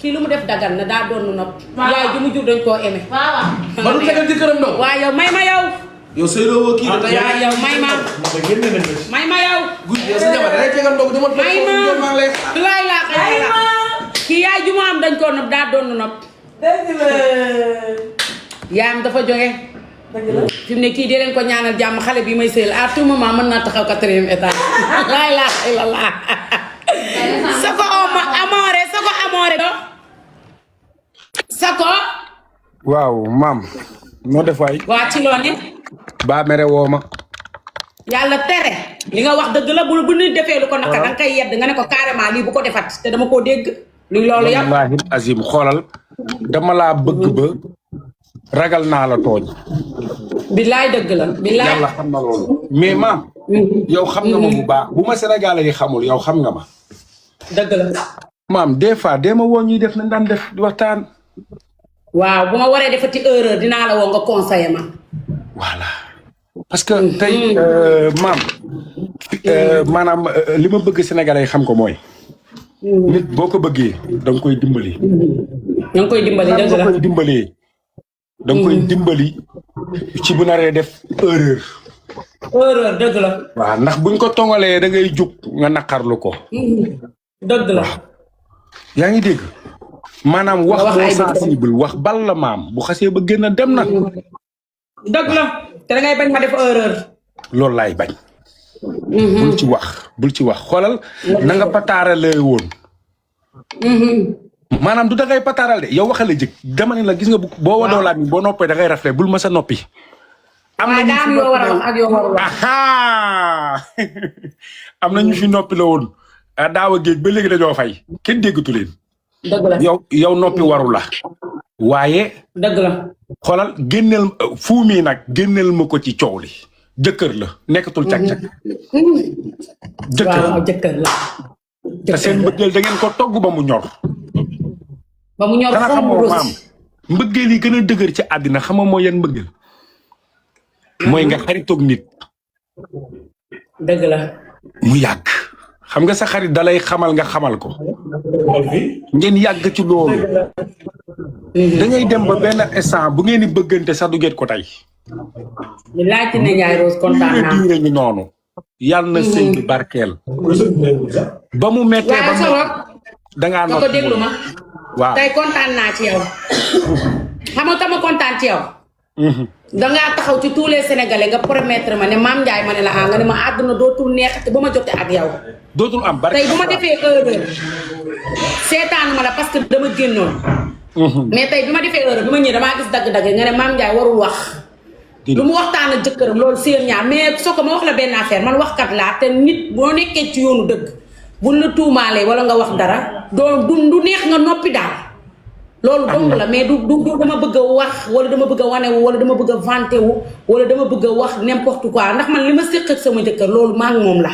kii lu mu def dagan na daa doon nopp. yaay ju mu jur dañ koo aimé. waaw. ba du tegal ci këram doom. waaw yow may ma yow. yow Seydou woo kii de. waaw yow may ma. may ma yow. guddi yow sa jabar da ngay tegal ndogu dama. may ma laay laa xëy na kii yaay ju mu am dañ koo nopp daa doon nopp. dëgg la. yaayam dafa jóge. dëgg la. fi mu ne kii dee leen ko ñaanal jàmm xale bi may sëyal à tout moment mën naa taxaw 4e étage. laay laa xëy la laa. Soko amoore Soko amoore do. Soko. waaw maam. noo def waay. waa ci loo ne. baa mere woo ma. yàlla tere. li nga wax dëgg la bu nit defee lu ko naka danga koy yedd nga ne ko carrément lii bu ko defat te dama koo dégg. luy loolu yàpp wallaahi azim xoolal dama laa bëgg ba ragal naa la tooñ. billaay dëgg la billaay. yàlla xam na loolu. mais maam. yow xam nga ma bu baax bu ma Sénégalais yi xamul yow xam nga ma. dëgg la. maam des fois dee ma woo ñuy def nañ daan def waxtaan. waaw bu ma waree defati erreur dinaa la woo nga conseiller ma. voilà parce que tey maam. maanaam li ma bëgg Sénégalais yi xam ko mooy. nit boo ko bëggee da nga koy dimbali. da nga koy dimbali dëgg la da nga koy dimbalee. da nga koy dimbali ci bu naree def erreur. erreur dëgg la. waaw ndax buñ ko tongalee da ngay jug nga naqarlu ko. dëgg la. yaa ngi dégg. maanaam wax moo sensible wax bal la maam bu xasee ba génn dem na. dëgg la te da ngay bañ ma def erreur. loolu laay bañ. bul ci wax xoolal na nga pataaralee woon. maanaam du da ngay pataaral de yow waxale jëkk dama ne la gis nga boo wadoo laa mi boo noppee da ngay rafle bul ma sa noppi. am na ñu fi yoo war a wax ak yoo warul wax. am na ñu fi noppi la woon daaw a géej ba léegi dañoo fay kenn déggatu leen. dëgg la yow noppi waru la. waaye. dëgg la. xoolal génneel fu mi nag génneel ma ko ci coow li. jëkkër la nekkatul càq-càq. jëkkër la. te seen mbëggeel da ngeen ko togg ba mu ñor. ba mu ñor xamoo maam mbëggeel yi gën a dëgër ci àddina xamoo mooy yan mbëggeel. mooy nga xaritoog nit. dëgg la. mu yàgg. xam nga sa xarit dalay xamal nga xamal ko. ngeen yàgg ci loolu. da ngay dem ba benn instant bu ngeen di bëggante sax du ngeen ko tey. ñu laajte ne Ndiaye Rose kontaan naa. diire ñu noonu. yàlla na sëñ bi barkeel. ba mu méttee ba mu. da ngaa ko déglu ma. waaw tey kontaan naa ci yow. xam nga tama kontaan ci yow. dangaa taxaw ci tous les sénégalais nga promettre ma ne Mame Ndiaye ma ne la nga ne ma àdduna dootul neex te ba ma jotee ak yow. dootul am barke tey bu ma defee erreur seetaanu ma la parce que dama génnoon. mais tey bi ma defee erreur bi ma ñëwee damaa gis dagg-dagg nga ne Mame Ndiaye warul wax. lu mu waxtaan ak jëkkëram loolu seen ñaar mais soo ko ma wax la benn affaire man waxkat laa te nit boo nekkee ci yoonu dëgg buñ la tuumaalee wala nga wax dara doo du neex nga noppi daal. loolu dong la mais du dama bëgg a wax wala dama bëgg a wane wu wala dama bëgg a vanté wu wala dama bëgg a wax n'importe quoi ndax man li ma séq ak sama jëkkër loolu maa ngi moom la.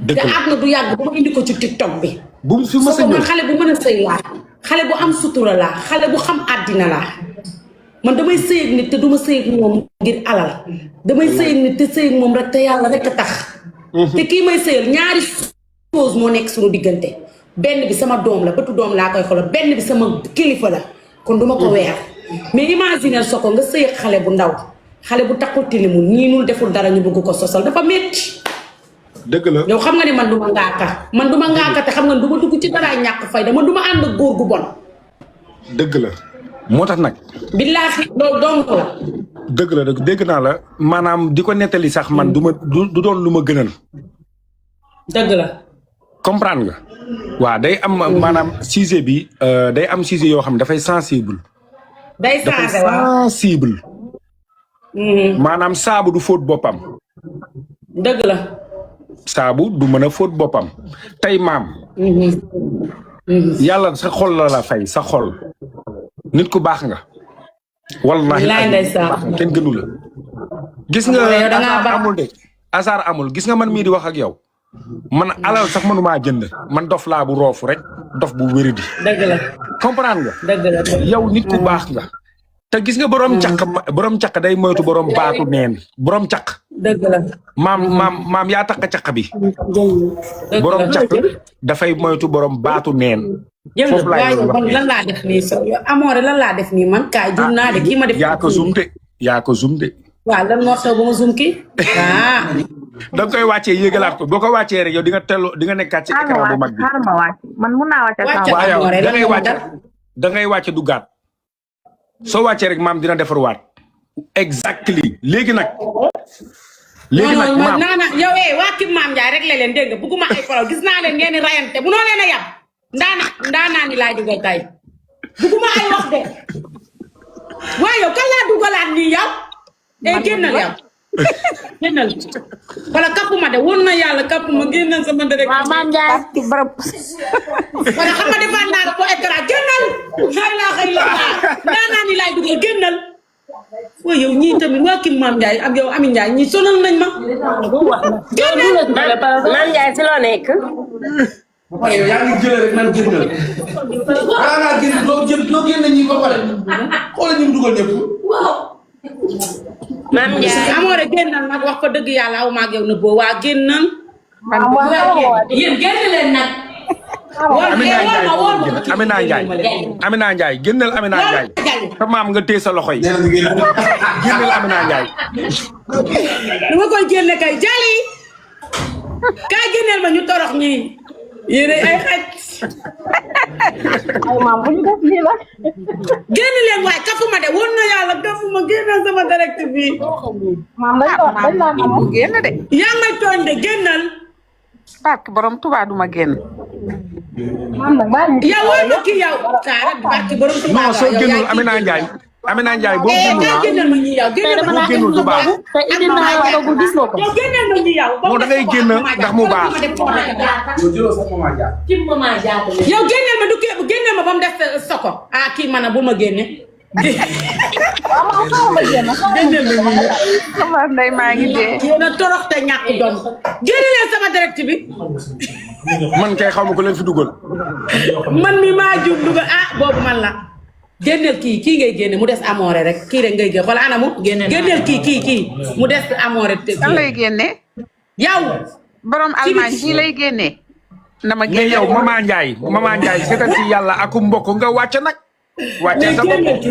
te àdduna du yàgg ba ma indi ko ci TikTok bi. bu mu fi mës a ñëw man xale bu mën a sëy laa xale bu am sutura laa xale bu xam àddina laa man damay sëy ak nit te du ma sëy ak moom ngir alal damay sëy ak nit te sëy ak moom rek te yàlla rek a tax. te kii may sëyal ñaari chose moo nekk suñu diggante. benn bi sama doom la bëtu doom laa koy xoolal benn bi sama kilifa la kon duma ko weer mais imaginer Soko nga sëy xale bu ndaw xale bu takkul tilimu ñii nul deful dara ñu bëgg ko sosal dafa metti dëgg la yow xam nga ne man duma ngaaka te xam nga duma dugg ci dara ñàkk fayda man duma ànd ak góor gu bon. dëgg la moo tax nag. billaahi loolu dong la. dëgg la dégg naa la maanaam di ko nettali sax man du doon lu ma gënal. dëgg la. comprendre nga. waaw day am maanaam sujet bi day am sujet yoo xam ne dafay sensible. dafay sensible. maanaam saabu du fóot boppam. dëgg la. saabu du mën a fóot boppam. tey maam. yàlla sa xol la fay sa xol. nit ku baax nga. wallahi kenn gënu la. gis nga hasard amul de hasard amul gis nga man mii di wax ak yow. man alal sax mënumaa jënd man dof laa bu roofu rek dof bu wéridi. dëgg la. comprendre nga. dëgg la yow nit ku baax nga. te gis nga borom caq day moytu borom baatu neen borom caq dëgg la. maam yaa takk caq bi. borom caq dafay moytu borom baatu neen. foofu laay lan laa def nii so amoore lan laa def nii man kaay jum naa de kii ma def. yaa ko zoom de. waaw lan moo xew ba ma zoom kii da nga koy wàccee yéegalaat ko boo ko wàccee rek yow di nga nekkaat ci écran bu mag bi. man mun naa wàcce waaw da ngay wàcce duggaat soo wàccee rek maam dina defarwaat. exactly léegi nag. maam naana yow waa kii maam Ndiaye rek la leen dégg nga bugguma ay polo gis naa leen ngeen di rayante bu noo leen a yab ndaanaa ni laa dugal tey bugguma ay wax de waaye yow kan laa dugalaat nii yow. génnal yow génnal wala kappuma de woon na yàlla kappuma génnal sama direct. waaw maam Ndiaye ci barab. wala xam nga defaat naa la ko écran génnal. xëy na ndaanaa ni laay dugal génnal. waaye yow ñii tamit waa kii maam Ndiaye ak yow Ami Ndiaye ñii sonal nañ ma. maam Ndiaye si loo nekk. waaye yow yaa ngi jëlee rek man génnal. balaa ngaa génn doo génn ñi ba pare xoolal ñu dugal ñëpp. maam Ndiaye amoore génnal nag wax ko dëgg yàlla aw maag yow nëbboo waa génnal. yéen génn leen nag. Amina Ndiaye génnal Amina Ndiaye. sa maam nga téye sa loxo yi. génnal Amina Ndiaye. dama koy génne kay jali kay génneel ma ñu torox ñii yéen ay xaj. ay maam bu ñu def lii la. génn leen waaye kafuma de woon na yàlla kafuma génnal sama direct bi. maam dañ laa nam génn de. yaa may tooñ de génnal. barke borom Tuubaa duma génn. maam nag maa ngi. yow wóor na kii yow. kaara barke borom Tuubaa. non soo génnul Amina Ndiaye. Amina Ndiaye boo génnul kay génnal ma ñii yow génnal ma boo génnul du baax. te indi naa yow bu gis nga ko. yow génnal ma ñii yow. moo da ngay génn ndax mu baax. yow génnal ma du génnal ma ba mu def soko. kii man bu ma génne. génnal ma ñii. sama ndey maa ngi dee. yéen a torox te ñàkk doom. génne leen sama direct bi. man kay xaw ma ko leen fi dugal. man mi maa jub dugal boobu man la. génneel kii ngay génne mu des amoore rek kii rek ngay génne xoolal anamu. génneel kii mu des amoore. kan lay génne. yow. borom Allemagne kii lay génne. na ma mais génne yow Mama Ndiaye seetal ci yàlla ak mbokk nga wàcc nag. wàcce sa bopp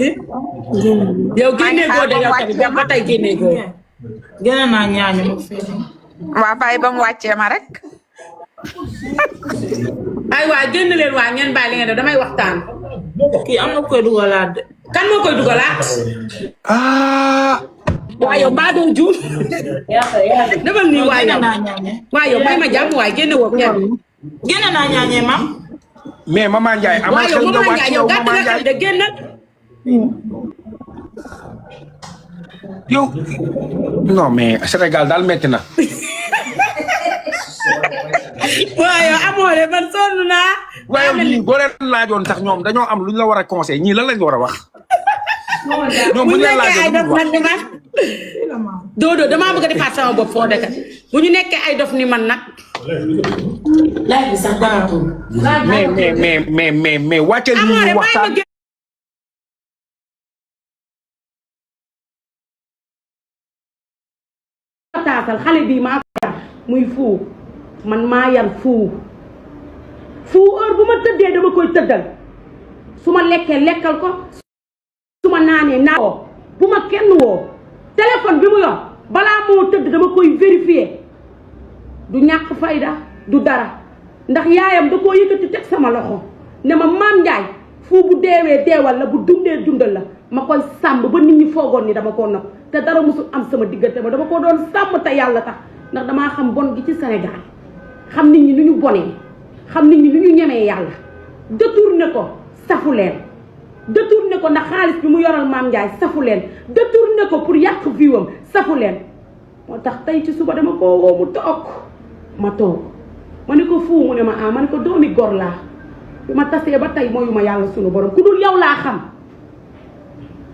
yow génne goo de yow tamit ba tey génne goo. génne naa ñaañu ma fii. waa bàyyi ba mu wàccee ma rek. ay waa génn leen waa ngeen bàyyi li ngeen def damay waxtaan. kii am na koy dugalaat de. kan moo koy dugalaat. waa yow mbaa doo juum. defal nii waa yow. waa yow may ma jàmm waaye génne woo kenn. génne naa ñaañee mam. mais Mama Ndiaye amal xel nga wàcc yow gàtt Mama nga xel Ndiaye de génn. yow non mais Sénégal daal metti na. waaye yow amoore man sonn naa. waaye ñii boo leen laajoon sax ñoom dañoo am lu ñu la war a conseil ñii lan lañ war a wax. ñoom bu ñu leen laajoon lu ñu wax. Dodo damaa bëgg a defaat sama bopp foo dëkk bu ñu nekkee ay dof ni man nag. mais wàcceel ñu ñu waxtaan. taasal xale bii maa ko yar muy fuu man maa yar fuu heure bu ma tëddee dama koy tëddal su ma lekkee lekkal ko su ma naanee naa woo bu ma kenn woo téléphone bi mu yor balaa moo tëdd dama koy vérifier du ñàkk fayda du dara ndax yaayam da koo yëkkati teg sama loxo ne ma Maam Ndiaye fuu bu deewee deewal la bu dundee dundal la ma koy sàmm ba nit ñi foogoon ni dama koo nopp te dara musul am sama diggante ma dama ko doon sàmm te yàlla tax ndax damaa xam bon gi ci Sénégal xam nit ñi nu ñu bonee xam nit ñi nu ñu ñemee yàlla détourné ko safu leen détourné ko ndax xaalis bi mu yoral Maam Ndiaye safu leen détourné ko pour yàq viwam safu leen moo tax tey ci suba dama koo woo mu toog ma toog ma ne ko fuu mu ne ma ma ne ko doomi gor laa bi ma tasee ba tey mooyu ma yàlla sunu borom ku dul yow laa xam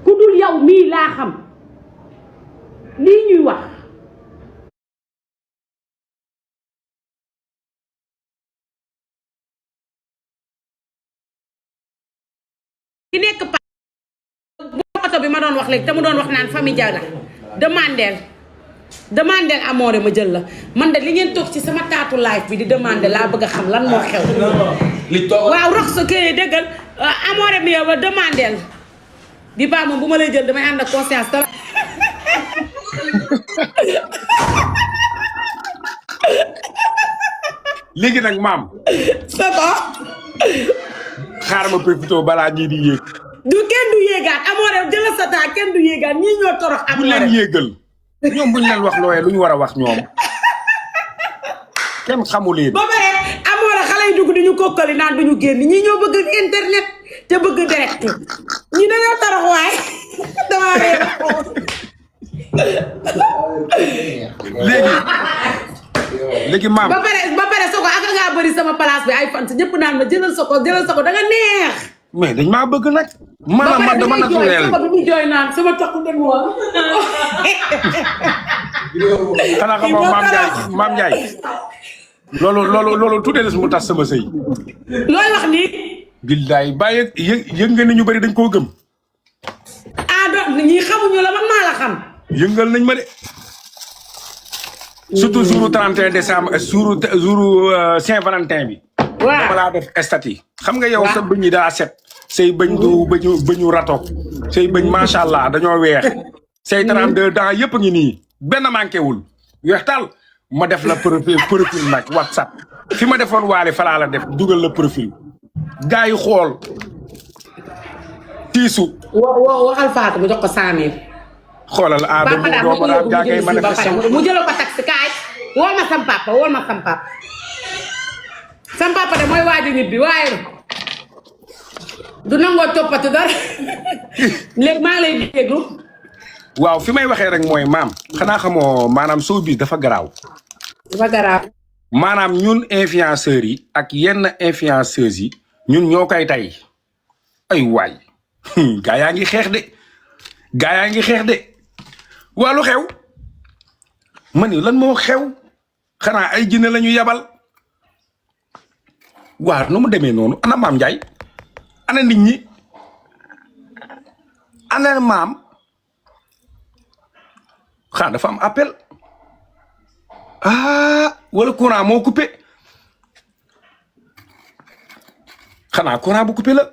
ku dul yow mii laa xam lii ñuy wax ki nekk pa oto bi ma doon wax léegi te mu doon wax naan famille Dia la demandeel demandel amoore ma jël la man de li ngeen toog ci sama taatu live bi di demander laa bëgg a xam lan moo xew. li toog waaw rox sa kër déggal amoore mi yow ba demandel bi baax moom bu ma lay jël damay ànd ak conscience dara. léegi nag maam. c'est bon. xaaral ma profité balaa ñii di yéeg. du kenn du yéegaat amoore jëla sa taa kenn du yéegaat ñii ñoo torox bu amoore. leen yéegal ñoom buñ leen wax looyee lu ñu war a wax ñoom kenn xamu leen. ba pare amoore xale yi dugg duñu kokkali naan duñu génn ñii ñoo bëgg internet te bëgg direct ñi dañoo torox waaye damaa réer. léegi maam. ba pare Soko ak ngaa bëri sama place bi ay fan si ñëpp naan ma jëlal Soko da nga neex. mais dañ maa bëgg nag. maanaam man dama naturel Soko bi muy jooy naan sama taxu dem woon. xanaa xam nga maam Ndiaye loolu tuddee la mu tas sama sëy. looy wax nii. billaay bàyyi yëg nga ni ñu bëri dañ koo gëm. ah donc ñii xamuñu la man maa la xam. yëngal nañ ma de. surtout jour 31 décembre jour Saint-Valentin bi. waaw dama laa def statut. xam nga yow sa bëñ yi daa set. say bëñ du bëñu rato. say bëñ macha allah dañoo weex. say 32 dents yëpp ngi nii. benn manqué wul. weextal ma def la profil nag WhatsApp. fi ma defoon waale falaa la def dugal la profil. gars yi xool. tiisu. waxal Fatou mu jox ko 100000. xoolal Adama doomu raam yaa ngay manifestation mu jëloo ko taxi kaay wool ma sam papa sam papa de mooy waaju nit bi waaye du nangoo toppati dara léegi maa ngi lay déglu. waaw fi may waxee rek mooy maam xanaa xamoo maanaam soo bis dafa garaaw. maanaam ñun influenceurs yi ak yenn influenceuses yi ñun ñoo koy tay ay waay gaa yaa ngi xeex de waa lu xew ma ni lan moo xew xanaa ay jinne la ñu yabal waa nu mu demee noonu ana maam Ndiaye ana nit ñi ana maam xanaa dafa am appel wala courant moo coupé xanaa courant bu coupé la.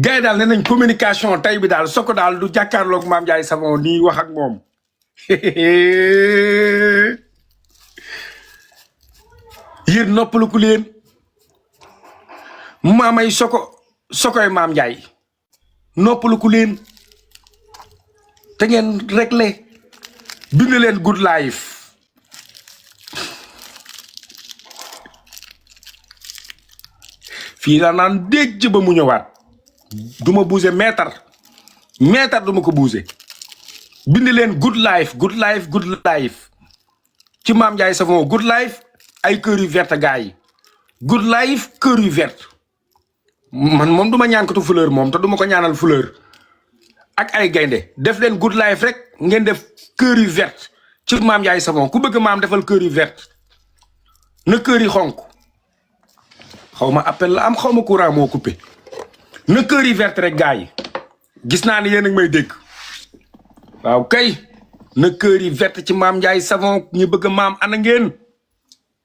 gars yi daal nee nañ communication tey bi daal Soko daal du jàkkaarloog Mame Ndiaye Savon nii wax ak moom yéen noppaluku leen maamay Sokoy Mame Ndiaye noppaluku leen te ngeen réglé bind leen good life fii la naan dégg ba mu ñëwaat. duma bouger mètre duma ko bouger bind leen good life ci Mame Ndiaye Savon good life ay cœur yu verte gars yi good life cœur yu verte man moom duma ñaankatu fleur moom te duma ko ñaanal fleur ak ay gaynde def leen good life rek ngeen def cœur yu verte ci Mame Ndiaye Savon ku bëgg maam defal cœur yu verte na cœur yi xonk xaw ma appel la am xaw ma courant moo coupé na kër yi verte rek gars yi gis naa ne yéen a ngi may dégg waaw kay na kër yi verte ci Mame Ndiaye Savon ñu bëgg maam ana ngeen